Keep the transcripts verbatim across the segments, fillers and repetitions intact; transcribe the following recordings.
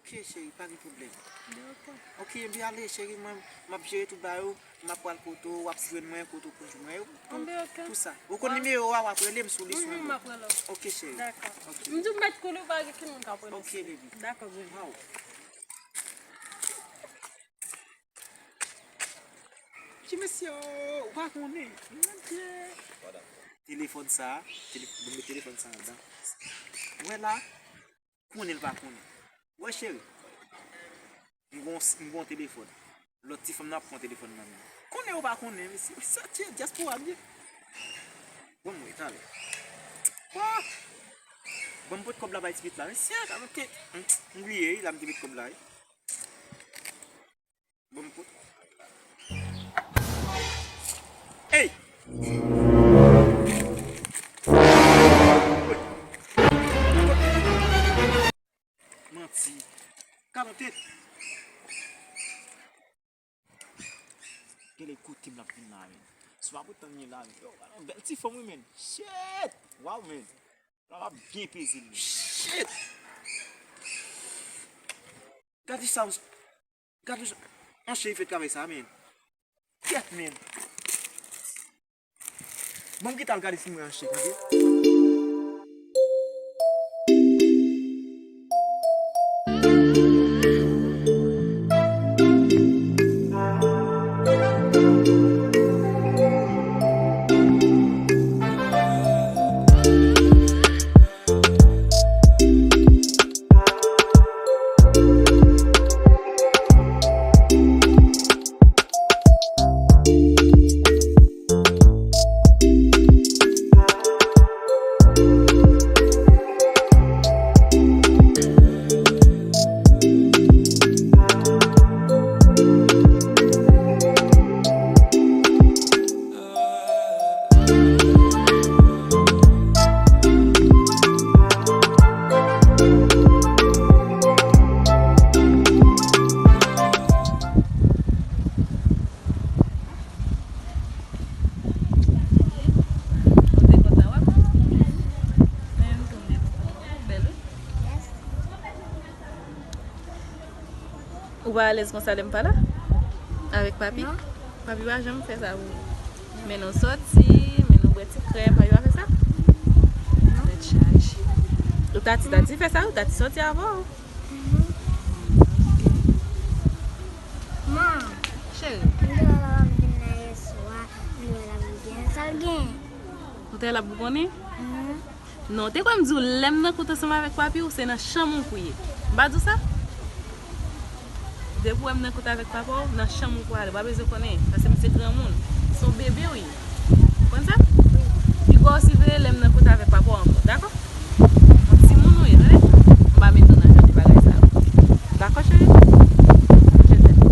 Ok, cheri, pa gen pwoblèm. Ok, ebyen ale, cheri, mwen, m ap jere tout bagay yo. M ap pral kote w, w ap jwenn mwen, kote w konn jwenn mwen. Tout sa. Ou konn nimewo a, w ap rele m sou li, sou li. Ok, cheri. Dakò. M di w mèt koule, pa gen moun k ap rele. Ok, baby. Dakò, baby. Waw. Ti mesye, ou pa konnen. Mon Dieu. Telefòn sa, tele-, bon, men telefòn sa anndan. Wè la, konnen l pa konnen. Wè cheri, m gon, m gon telefòn. Lòt ti fanm nan ap pran telefòn nan men. Konnen ou pa konnen, mesye. Sa tye dyaspora byen. Bon, mwen, talè. Wah! Bon, m pot kòb la bay ti pitit la. Mesye, ok. M, m bliye, wi, la m te met kòb la, wi. Bon, m pot. Ey! Manti. Kalon tèt. Gade kote m ap vin la, men. Si w pa pot tan li la, men. Yo, gade yon bèl ti fanm, wi, men. Shit! Waw, men. La w ap byen peze l, men. Shit! Gade sa, gade sa. An cheri fè travay sa, men. Kèt, men. Bon, m gentan al gade si m wè Anche, tande. Ou pa alèz konsa lè m pa la? Avèk papi? Non. Papi pa janm fè sa pou ou. Men nou sòti, men nou bwè ti krè, papi pa fè sa? Non. Tèt chaje. Ou ta ti, ta ti fè sa, ou ta ti sòti avè w. Man, cheri. M te la la, m vin la yè swa, m te la m gen sa l gen. Ou te la pou konnen? Mhm. Non, te kwè m di w lè m nan kout ansanm avèk papi w, se nan chanm ou pou ye. M pa di w sa? Depi w wè m nan kout avèk papa w, nan chanm ou pou ale. W pa bezwen konnen, paske m se granmoun. Se yon bebe w ye. Konn sa? Pi gwo w siveye lè m nan kout avèk papa w ankò, dakò? Yon timoun ou ye, tande? M pa met nou nan jan de bagay sa yo. Dakò, cheri? Je t'aime.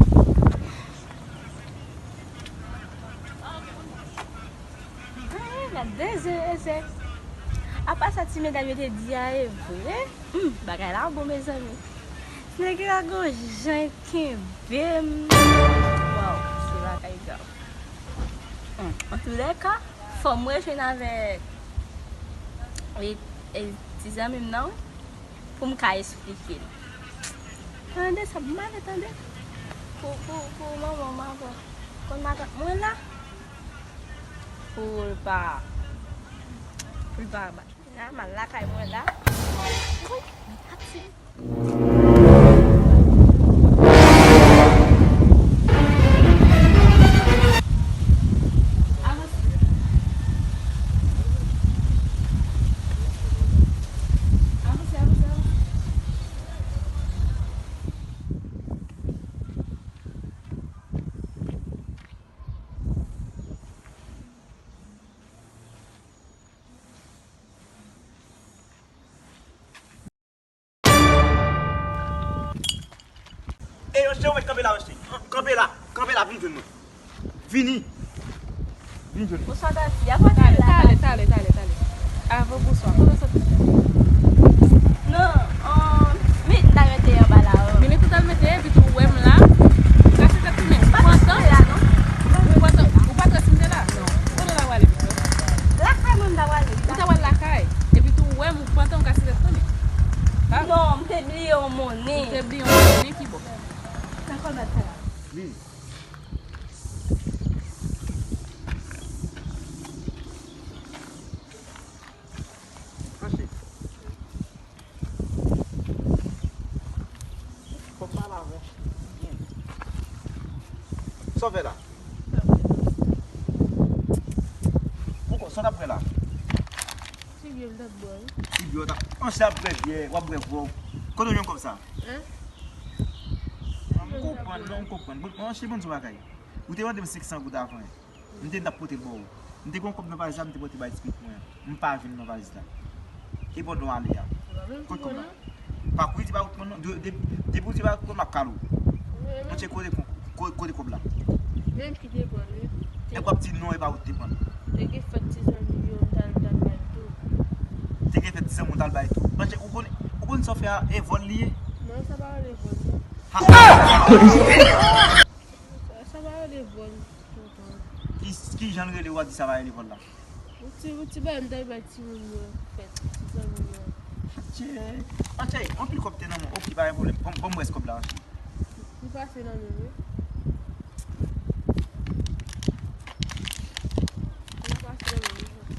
Ay, n ap dezereze. Apa sa ti medam yo te di a e vre? Hmm, bagay la bon, mezanmi. Nèg la gon jan kenbe m. Waw, se bagay grav. Hmm, antoulèka, fò m rejwenn avèk, e, e, ti zanmi m nan. Pou m ka esplike l. Tande sa, m ale tande. Pou, pou, pou manman m avè. Konn matant mwen la. Pou l pa, pou l pa bat. La, m al lakay mwen la. Wi, m pati. Ey, Anche, ou mèt kanpe la, Anche. Kanpe la, kanpe la, vin jwenn mwen. Vini. Vin jwenn mwen. Bonswa, Tati. Apa w te la? Talè, talè, talè, talè. Avan bonswa. Kote w sot? Non, um, men ta mete anba la, oh. Men kote w al mete, epi tou wè m la. Kase tèt tounen. Ou pantan? Ou pantan, ou pantan si m te la? Non. Kote w ta prale, pito? Lakay mwen m ta prale. Ou ta pral lakay. Epi tou wè m, ou pantan, ou kase tèt tounen. Non, m te bliye yon monnen. Ou te bliye Sa w fè la? Poko, sa w t ap fè la? Se byen m t ap bwè, wi. Se byen w t ap, anse ap bwè byen, w ap bwè vwòg. Kote w jwenn kòb sa? Hein? M konprann, non, m konprann. Bon, anse, ban m di w bagay. Ou te mande m senk san goud avan. M te di m t ap pote l ba w. M te gen yon kòb nan valiz la, m te pote bay ti pitit mwen an. M pa jwenn nan valiz la. E pandan w ale a? Kote kòb la? Pa kouri di pa kout mwen non. De, de, depi w di pa kout mwen, m ap kale w. Monchè, kote, kote, kote kòb la? Menm ki te pran l, wi. Te... Nèg w ap di non, e pa ou ki te pran l. Te gen fèt ti zanmi yo, m t al, t al bay tou. Te gen fèt ti zanmi w t al bay tou. Monchè, ou konn, ou konn sa w fè a, e vòl li ye? Non, sa pa rele vòl, non. Ha! Sa, sa pa rele vòl, tonton. Ki, ki jan l rele, w ap di sa pa rele vòl la? Ou ti, ou ti bay m t al bay timoun yo fèt, ti zanmi yo. Atchè, atchè, anpil kòb te nan men w. Oke, pa gen pwoblèm. Ban m, ban m rès kòb la, atchè. Li pase nan men m, wi. Li pase nan men m, wi.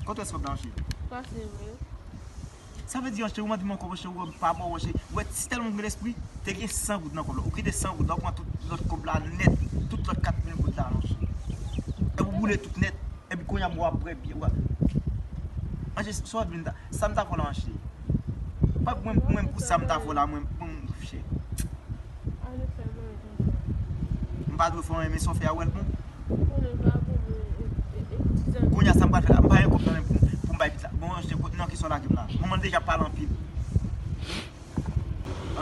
Kote rès kòb la, atchè? Pase nan men m. Sa vle di, anse, ou mande m ankò, monchè, ou pa bon, monchè. Ou wè, si tèlman ou gen lespri, te gen san goud nan kòb la. Ou kite san goud la, ou pran tout lòt kòb la nèt, tout lòt kat mil goud la, monchè. Epi ou boule tout nèt. Epi kounye a, m wè w ap bwè byen, w ap... Anse, sa w ap vin ta, sa m ta fè w la, anse. Pa mwen, mwen, pou sa m ta fè w la, mwen, mwen, monchè. Ale fè manje. M pa dwe fè anyen, men sa w fè a, ou wè l bon? Konnen pa bon, men, e, e, e, ti zanmi. Kounye a, sa m pral fè la? M pa gen kòb nan men m pou, pou m bay pitit la. Bon, anse, kote nan ki sa w lage m la? Manman l deja pale anpil.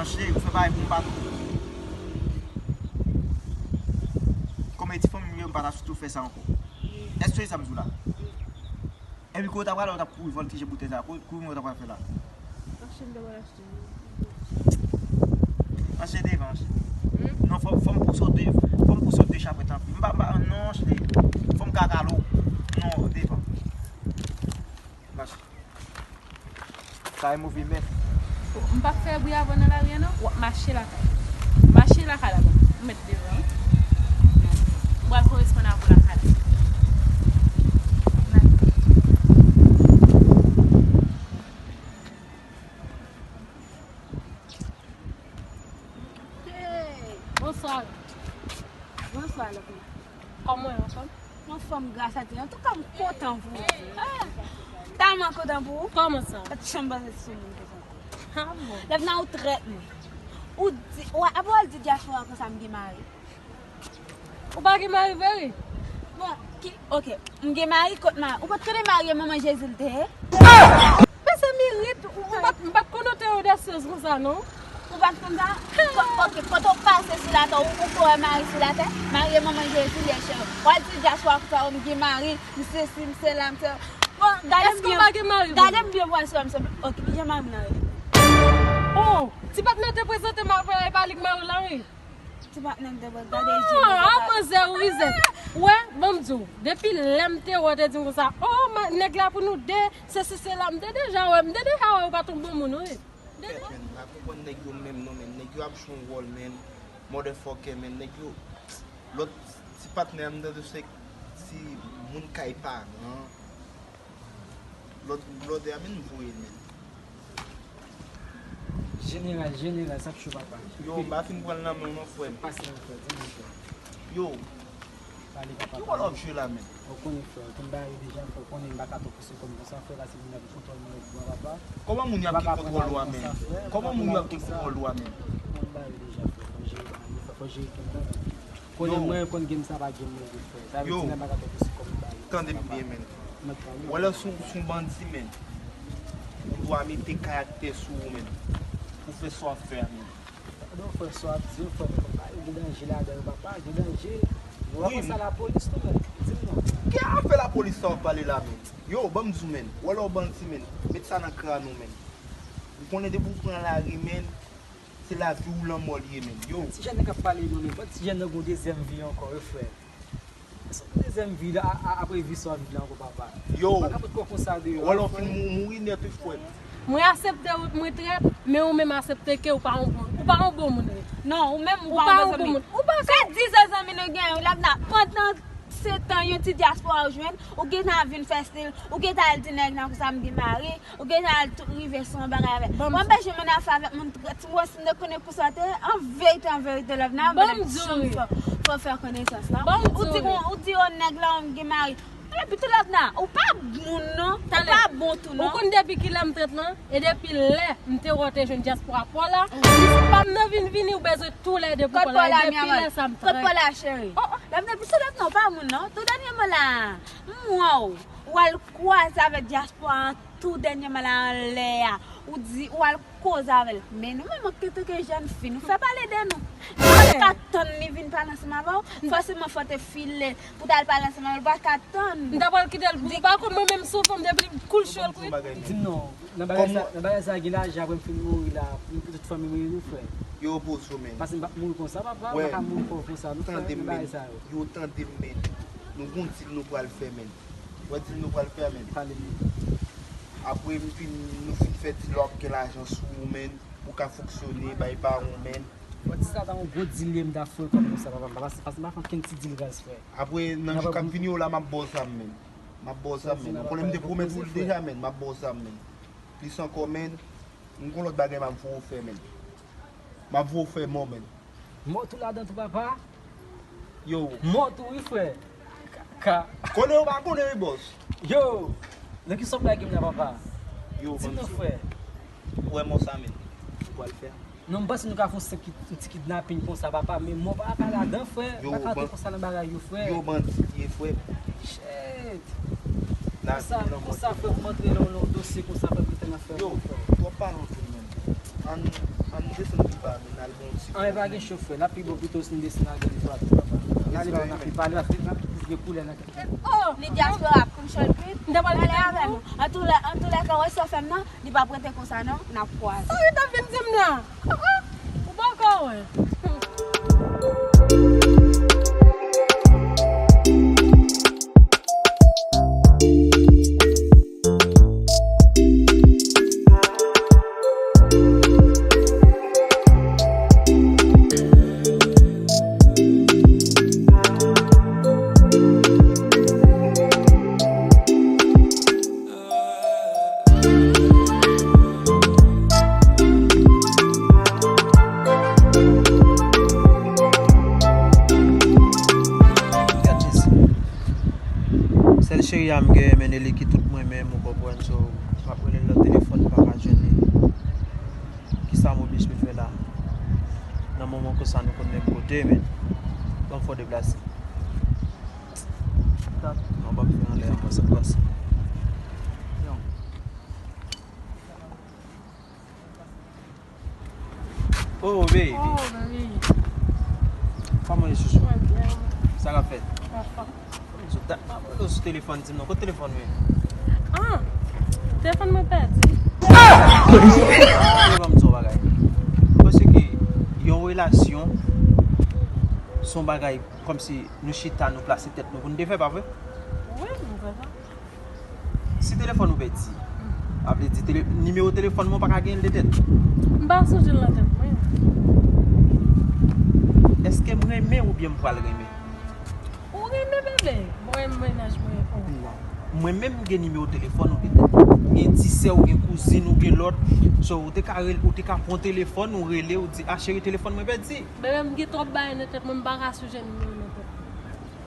Anse, ou fè bagay pou m pa tou. Kòm e ti fanmi m yo, m pa ta sitou fè sa ankò. Èske w tande sa m di w la? Epi kote w ta prale, w t ap kouri vòltije boutèy sa, kouri, kouri mwen w ta pral fè la? Anse m ta pral achte. Anse devan, anse. Hmm? Non, fò, fò m pouse w de, fò m pouse w de chapèt anpil. M pa, m pa, non, anse, fò m ka kale w. Non, devan. Mache. Sa e move mèt. M p ap fè bri avè w nan lari a non. W ap mache lakay. Mache lakay la, bon. M mèt devan. M pral koresponn avè w lakay la. Hey! Bonswa. Bonswa, lòt mwen. Kòman w ye, anfòm? Anfòm, gras a Dye. Antouka, m kontan pou ou. Ah! Tèlman kontan pou ou. Kòman sa? Gad jan m panse sou moun konsa. Ah bon? Lèvna, ou trèt mwen. Ou di, ou, apre w al di dyaspora konsa m gen mari. Ou pa gen mari vre, wi? Bon, ki, oke, m gen mari, kot mari? Ou pa t konnen mari e manman Jezi l te ye? Mezanmi, ret, ou, ou pa t, m pa t konnen w te odasyèz konsa, non. Ou pa t konn sa? Ko-, oke, kote w pase sou latè, ou, ou ko wè mari sou latè? Mari e manman Jezi l ye, cheri. W al di dyaspora konsa, o, m gen mari, m sesi, m sela, m se... Bon, gade m byen. Èske w pa gen mari vre? Gade m byen pou w al si w a m sanble. Oke, kijan mari m nan rele? Oh, ti patnè te prezante m avè w, e pa li k mari w la, wi. Ti patnè m te pral gade je m. Ah, manzè, ou rizèz. Wè, ban m di w, depi lè m te wè w te di m konsa, o, ma-, nèg la pou nou de, sesi sela, m te deja wè, m te deja wè ou pa t yon bon moun, wi. M te de- Kèt, men, m pa konprann nèg yo menm non, men. Nèg yo ap jwe yon wòl, men. Motherfucker, men. Nèg yo, lòt ti patnè m tande se ti moun kay paran. Lòt blòdè a menm voye l menm. Jeneral, jeneral, sa k cho papa? Yo, m pa fin pran l nan men w non, frè m. Pase nan frè, di mwen frè. Yo, pale papa, ki wòl w ap jwe la menm? Ou konnen frè, ou konn bare deja, frè, ou konnen m pa ka twò pouse kò m konsa, frè, pase moun ap kontwòl mwen pran papa. Kòman moun yo ap gen kontwòl ou a menm? Kòman moun yo ap gen kontwòl ou a menm? Ou konn bare deja, frè, fò jere kò m nan. Konnen mwen, konn game sa pa game mwen vre, frè. Sa vle di nèg pa ka fè plis kòm bagay. Tande m byen, men. Wè lè sou, sou bandi, men. Ou dwa mete karaktè sou ou, men. Ou fè sa w ap fè a, men. Pardon, frè, sa w ap di yo, frè, men konn bagay, gen danje ladan yo, papa, gen danje. Ou pa panse a lapolis, tou, men. Di m non. Ki afè lapolis sa w ap pale la, men? Yo, ban m di w, men. Wè lè w bandi, men. Met sa nan kràn ou, men. Ou konnen depi w pran lari, men. Se lavi ou lanmò li ye, men. Yo. Ti jèn nan k ap pale non, men. Ti jèn nan gon dezyèm vi ankò, wi, frè. Se yon dezyèm vi la, a, a, apre vi sa w ap viv la ankò, papa. Yo. Ou pa ka pot kò konsa deyò, frè. Ou fin mou-, mouri nèt, wi, frè. Mwen aksepte mwen trèt, men ou menm aksepte ke ou pa yon bon, ou pa yon bon moun, wi. Non, ou menm ou pa yon bon moun. Ou pa fè dizan zanmi nou gen, la n ap pantan. Se tan yon ti dyaspora ou jwenn, ou gentan vin fè stil, ou gentan al di nèg nan konsa m gen mari, ou gentan al tou rive sou yon bagay avè. Bon, m pa bezwen menm afè avèk moun trant, si mwen si m te konnen konsa te, an verite, an verite, love nan, m pa t ap janm fè, fè, fè konesans lan. Ou di, ou di, o nèg la, m gen mari. Epi tou love nan, ou pa moun non, ou pa bon tou non. Ou konn depi kilè m trant lan? E depi lè m te wè w te jwenn dyaspora pa w la, ou di se pa m nan vin vini, ou bezwen toulède pou kò la, e depi lè sa m trant. Kot pa w la, cheri? Love nan, epi tou love nan, ou pa moun non. Tou dènyèman la, m wè w, ou al kwaze avèk dyaspora an tou dènyèman la anlè a. Ou di, ou al koze avè l. Men nou menm antanke jèn fi, nou fè pale de nou. Nou pa ka tann li vin pale ansanm avè w. Fòseman, fò te file pou t al pale ansanm avè l. Ou pa ka tann. M ta pral kite l pou ou pa konn mwen menm sou fanm depi l koul cho l kwit. Di m non, nan bagay sa, nan bagay sa gen lajan apre m fin mouri la, pou tout fanmi mouri wi frè. Yo opoze w men. Paske m p ap mouri konsa papa, m pa ka mouri pòv konsa non frè, nan bagay sa yo. Yo tande m men. Nou gon dil nou pral fè men. Wè dil nou pral fè men. Pale men. Apre m fin, nou fin fè dil w ap gen lajan sou ou men, ou ka fonksyone, bay pa ou men. Wè ti sa ta yon gwo dil ye m ta fè kòm konsa papa m pa pase, pase m pa fè okenn ti dil raz frè. Apre nan jou k ap vini yo la m ap ba w sa m men. M ap ba w sa m men. Ou konnen m te pwomèt ou l deja men, m ap ba w sa m men. Plis ankò men, m gon lòt bagay m ap voye w fè men. M ap voye w fè mò men. Mò tou ladan tou papa. Yo. Mò tou wi frè. Ka. Konnen yo pa konnen wi bòs. Yo. Nan ki sòt bagay m la papa? Yo, di m non frè. Ou wè mò sa men. Ou pral fè. Non m panse nou ka fè yon ti kidnaping konsa papa, men mò pa ka ladan frè. Yo, pa ka antre konsa nan bagay yo frè. Yo bandi ye frè. Shit. Konsa, konsa frè pou m antre nan yon dosye konsa frè pou te nan frè. Yo, twòp pale anpil men. Ann, ann desann pi ba men al. Anyen pa gen cho frè, l ap pi bon pito si n desann al gen dwa tou papa. N ale la n ap pi pale paske n ap pi gen koulè nan kèk. Oh, li dyaspora ap konn chòl kwit. M ta pral kite avè nou. Antoulèka, antoulèka, wè sa w fè m nan, li p ap rete konsa non, n ap kwaze. Sa w t ap vin di m la? Ah, ah, ou poko wè. Gad Jezi. Sèl cheri a m gen, men e li ki tout mwen menm, ou konprann, so, m ap rele l nan telefòn, m pa ka jwenn li. Kisa m oblije fè la? Nan moman konsa, nou konn menm kote, men. Ban m fè w deplase. Non, ban m fè anlè ankò, sa k pase? Oh, baby. Oh, baby. Kòman ye, chouchou? Mwen byen. Sa k ap fèt? Anfen. Sou dat m ap rele w sou telefòn, di m non, kote telefòn mwen? Ah, telefòn mwen pèdi. Ban m di w yon bagay. Paske yon relasyon, se yon bagay kòmsi nou chita, nou plase tèt nou pou n te fè, pa vre? Wi, m kwè sa. Si telefòn ou pèdi, sa vle di tele-, nimewo telefòn mwen pa ka genyen l de tèt? M pa sonje l nan tèt mwen. Èske m renmen oubyen m pral renmen? Ou renmen bebe? Mwen renmen mennaj mwen. Oh. Non. Mwen menm m gen nimewo telefòn ou de tèt. Ou gen ti sè, ou gen kouzin, ou gen lòt. So, ou te ka rele, ou te ka pran telefòn, ou rele, ou di, "Ah, cheri, telefòn mwen pèdi." Bebe, m gen twòp bagay nan tèt mwen, m pa ka sonje nimewo nan tèt mwen.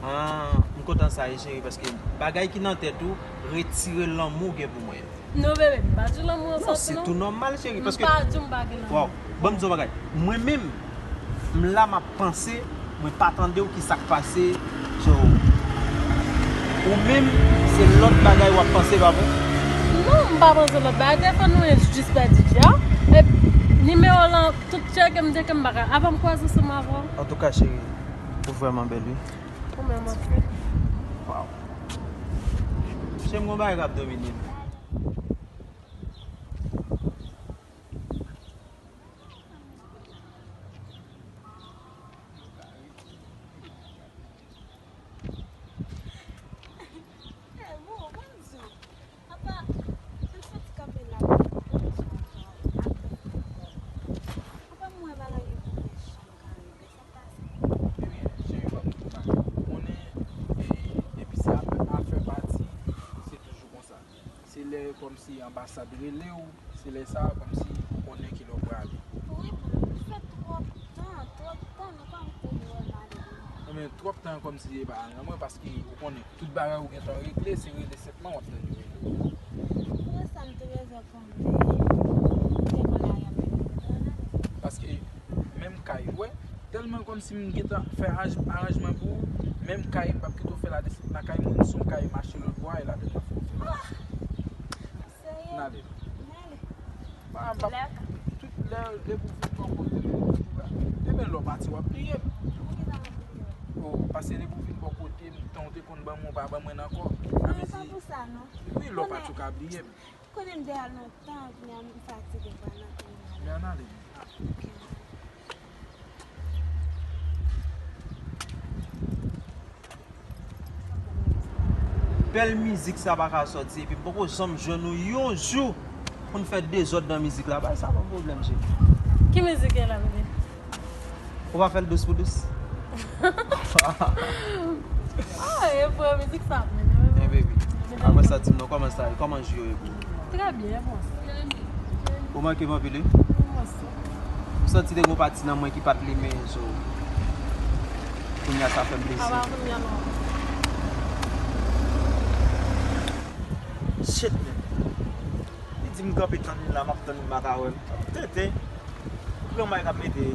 Ah, m kontan sa ye, cheri, paske bagay ki nan tèt ou retire lanmou w gen pou mwen. Non, bebe, m pa di lanmou an sòti non. Non, se tou nòmal, cheri, paske... M pa di w m pa gen lanmou. Waw, ban m di w yon bagay. Mwen menm, m la m ap panse, mwen pa tande w, ki sa k pase. So, ou menm, se lòt bagay w ap panse, pa vre? Non, m pa panse lòt bagay. Telefòn mwen jis pèdi dja. E nimewo lan, tout tcheke m, tcheke m pa ka. Apa m kwaze ansanm avè w? Antouka, cheri, ou vrèman bèl, wi. Ou menm anfen. Waw. Cheri m, gon bagay k ap domine m. Apa, m santi kanpe la, apa m wè bagay yo pou mechan, kare, sa k pase? Ebyen, cheri, w ap konnen, e, Kòmsi anbasad rele w, se lè sa a kòmsi ou konnen kilè w prale. Wi, bon, sa fè twòp tan, twòp tan, nou pa antre nou wè Madeline. Ebyen, twòp tan kòmsi e pa anyen mwen, paske ou konnen tout bagay ou gentan regle, se rele senpman w ap tande rele. Pou sa m te bezwen konte, te konn la y ap vin konte ann ale. Paske menm kay, wè, tèlman kòmsi m gentan fè aranj-, aranjman pou ou, menm kay, m p ap kite w fè la desann nan kay mwen, m son kay mache lòt bò a, e la desann fè w fè la. N ale. N ale. Pa, pa, tout lè, depi w vin bò kote m, ebyen, lè w pati, w ap bliye m. Pou ki sa m ap bliye w? O, paske depi w vin bò kote m, tan w te konn ban mwen, w pa ban mwen l ankò. Sa vle di, wi, lè w pati, w ka bliye m. Konnen m te al lontan, kounye a m fatige, m pral nan kay la. Men ann ale. Bèl mizik sa pa ka sòti, epi m poko janm jwenn ou yon jou pou n fè dezòd nan mizik la. Bay sa ban m pwoblèm, cheri. Ki mizik e la, bebe? Ou pa fè l dous pou dous? Ah, e vre, mizik sa ap mennen, wi. Eh, baby. Apre sa, di m non, kòman sa ye? Kòman jou yo ye pou ou? Trè byen, bon. Ou manke m anpil, wi. Mwen osi. M santi te gen yon pati nan mwen ki pa t limen, so, kounye a sa fè m plezi. A pa kounye a non. Shit, man. Li di m kanpe tann li la, m ap tann li, m pa ka wè l. Tenten. Pran may k ap mete.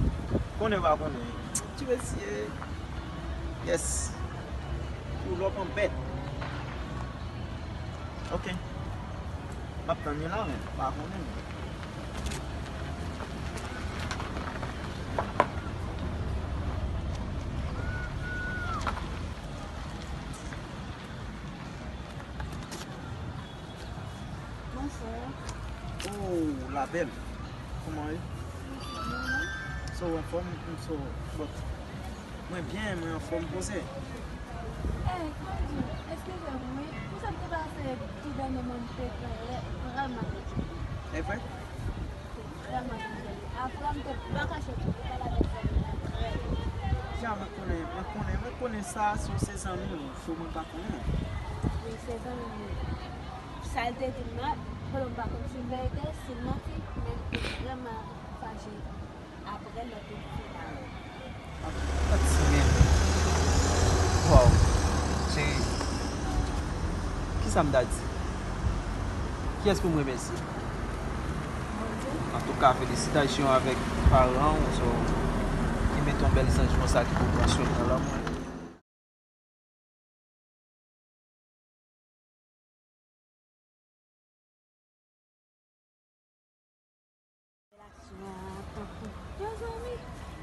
Konnen pa konnen. Ti mesye. Yes. Pull up an bèt. Ok. M ap tann li la, men pa konnen. Bonswa. Oh, la belle. Kòman w ye? So, w anfòm? So, but, mwen byen, mwen anfòm, poze. Eh, kòman di w? Eskize m, wi. Pou sa m te pase tou dènye mwa, m te vrè-, vrèman dezoule. E vre? Vrèman dezoule. Apre, m te pa kache pou m te pale avèk zanmi mwen trè byen. Ja, mwen konnen, mwen konnen, mwen konnen sa, si w se zanmi w, fo mwen pa konnen. Wi, se zanmi m. Sa l te di m nan, pandan m pa konn si l verite, si l manti, men m te vrèman fache apre lè te di sa. Pati men. Waw. Cheri. Kisa m ta di? Kiyès pou m remèsye? Antouka, felisitasyon avèk paran w, so, ki mete yon bèl zanj konsa ki pou pran swen nan lanmou. Yo zanmi,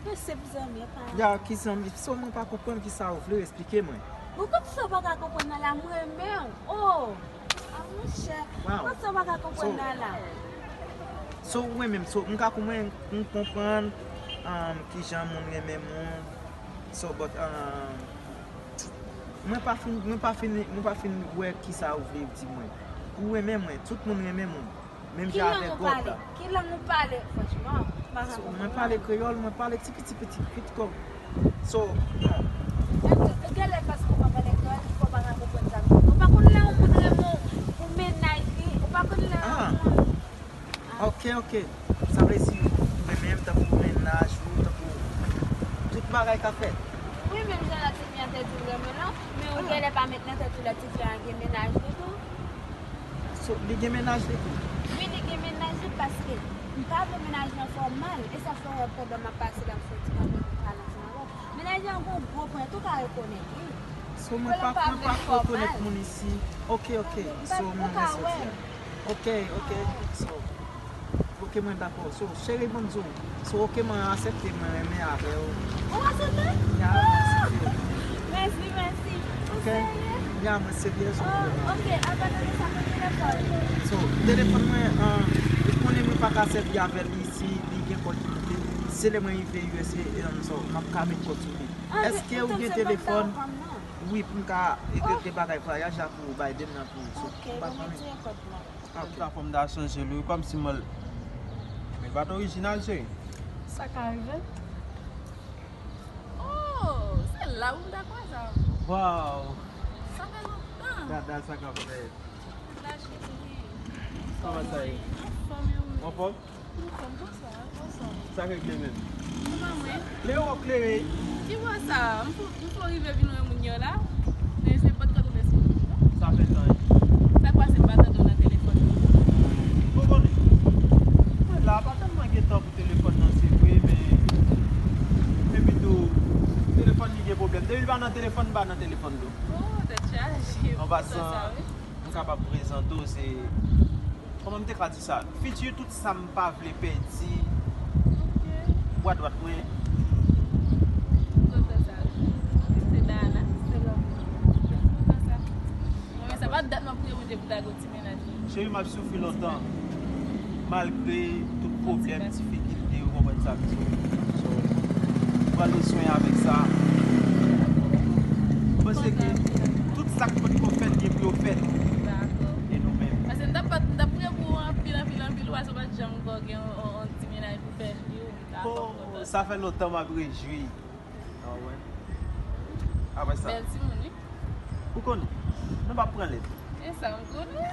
yo senp zanmi, pa. Ya, ki zanmi? So, mwen pa konprann kisa ou vle, eksplike mwen. Ou konn sa w pa ka konprann nan la, m renmen w. Oh! Ah, monchè, ou konn sa w pa ka konprann nan la. So, ou renmen m, so, m ka konprann, m konprann, um, kijan moun renmen moun. So, but, um, mwen pa fin, mwen pa fin, mwen pa fin wè kisa ou vle di mwen. Ou renmen mwen, tout moun renmen moun. Menm jan avèk God la. Ki lang ou pale? Franchman, m pa ka konprann. So, mwen pale kreyòl, mwen pale ti piti piti, piti kòb. So, bon. Genlè paske w pa pale kreyòl, ki fè w pa ka konprann sa m di. Ou pa konn lè yon moun renmen w pou mennaj li, ou pa konn lè yon moun. Ah. Ok, ok. Sa vle di, ou renmen m tankou mennaj ou, tankou tout bagay ka fèt. Wi, menm jan lòt tifi an te di l renmen l lan, men ou genlè pa met nan tèt ou lòt tifi an gen mennaj li tou. So, li gen mennaj li tou? Wi, li gen mennaj li paske m pa vle mennaj lan fè w mal. E sa fè w wè pandan m ap pase la, m soti kanpe pou m pale ansanm avè w. Mennaj lan gon gwo pwen tou ka rekonèt, wi. So, mwen pa, mwen pa rekonèt moun isi. Ok, ok. So, mwen resoti a. Ok, ok. So, ok, mwen dakò. So, cheri, ban m di w. So, ok, mwen aksepte, mwen renmen avè w. Ou aksepte? Ya, mwen aksepte. Mèsi, mèsi. Ou serye? Ya, mwen serye. Oh, ok, apre nou sa pou telefòn. So, telefòn mwen, ah, ou konnen mwen pa ka sèvi avè l isi, li gen kòd ki koupe. Se lè mwen rive U S A, um, so, m ap ka met kòd sou li. Èske ou gen telefòn? Wi, pou m ka regle bagay vwayaj la pou Biden nan pou ou. Ok, bon, m retire kòd la. Ok. Sa fò m ta chanje l wi, kòmsi mwen, men pa t orijinal, cheri. Sa ka rive. Oh, se la pou m ta kwaze avè w. Wow. Sa fè lontan. Dada, sa k ap fèt? La, cheri. Kòman sa ye? Anfòm, e ou menm? Anfòm? Anfòm, bonswa, bonswa. Sa k regle menm? Kòman mwen? Klere w klere. Ki bò sa? M fò, m fò rive vin wè moun yo la. Men se pòt kote w mèsi. Sa fè tan, wi. Sa k pase m pa tande w nan telefòn? Ou konnen? Mwen la, pa tèlman gen tan pou telefòn nan, se vre, men, men pito, telefòn li gen pwoblèm. Depi l pa nan telefòn, m pa nan telefòn tou. Oh, tèt chaje. An pasan, m kapab prezante w, se, kòman m te ka di sa? Fiti tout sa m pa vle pèdi. Bwa dwat mwen. M kontan sa, wi. Se Dayana. Se lòm. M kontan sa. Mwen, sa pa dat m ap priye Bondye pou ta gen yon ti mennaj. Cheri, m ap soufri lontan. Malgre tout pwoblèm, difikilte, ou konprann sa m di. So, pran nou swen avèk sa. Mwen panse ke tout sa k pot ko fèt, gen pou yo fèt. Dakò. E nou menm. Paske m t ap, m t ap priye pou ou anpil, anpil, anpil, ou pa janm ko gen yon, yon, yon ti mennaj pou fè li, ou m ta kontan. Oh, sa fè lontan m ap rejwi. Ah ouais. Apre sa. Bèl timoun, wi. Ou konnen. Nou p ap pran lèt. E sa, m konnen.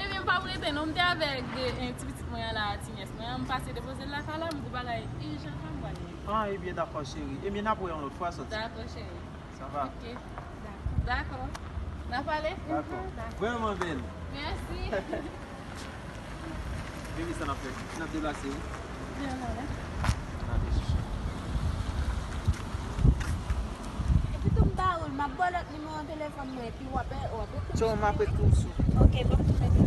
Ebyen, m p ap rete, non. M te avèk de, en, ti pitit mwen an la, ti nyès mwen an. M pase depoze l lakay la, m gon bagay ijan fè m pral li. Ah, ebyen, dakò, cheri. Ebyen, n ap wè yon lòt fwa, sòti. Dakò, cheri. Sa va? Ok. Dakò. Dakò. N a pale? Dakò. Mhm, dakò. Vrèman bèl. Mèsi. Baby, sa n ap fè? N ap deplase, wi. Vin la, la. N ap deplase. Epi tou m ba ou l, m ap ba w lòt nimewo telefòn mwen, epi w ap, w ap ekri. Tchon, m ap ekri w sou. Ok, ban m tou mete.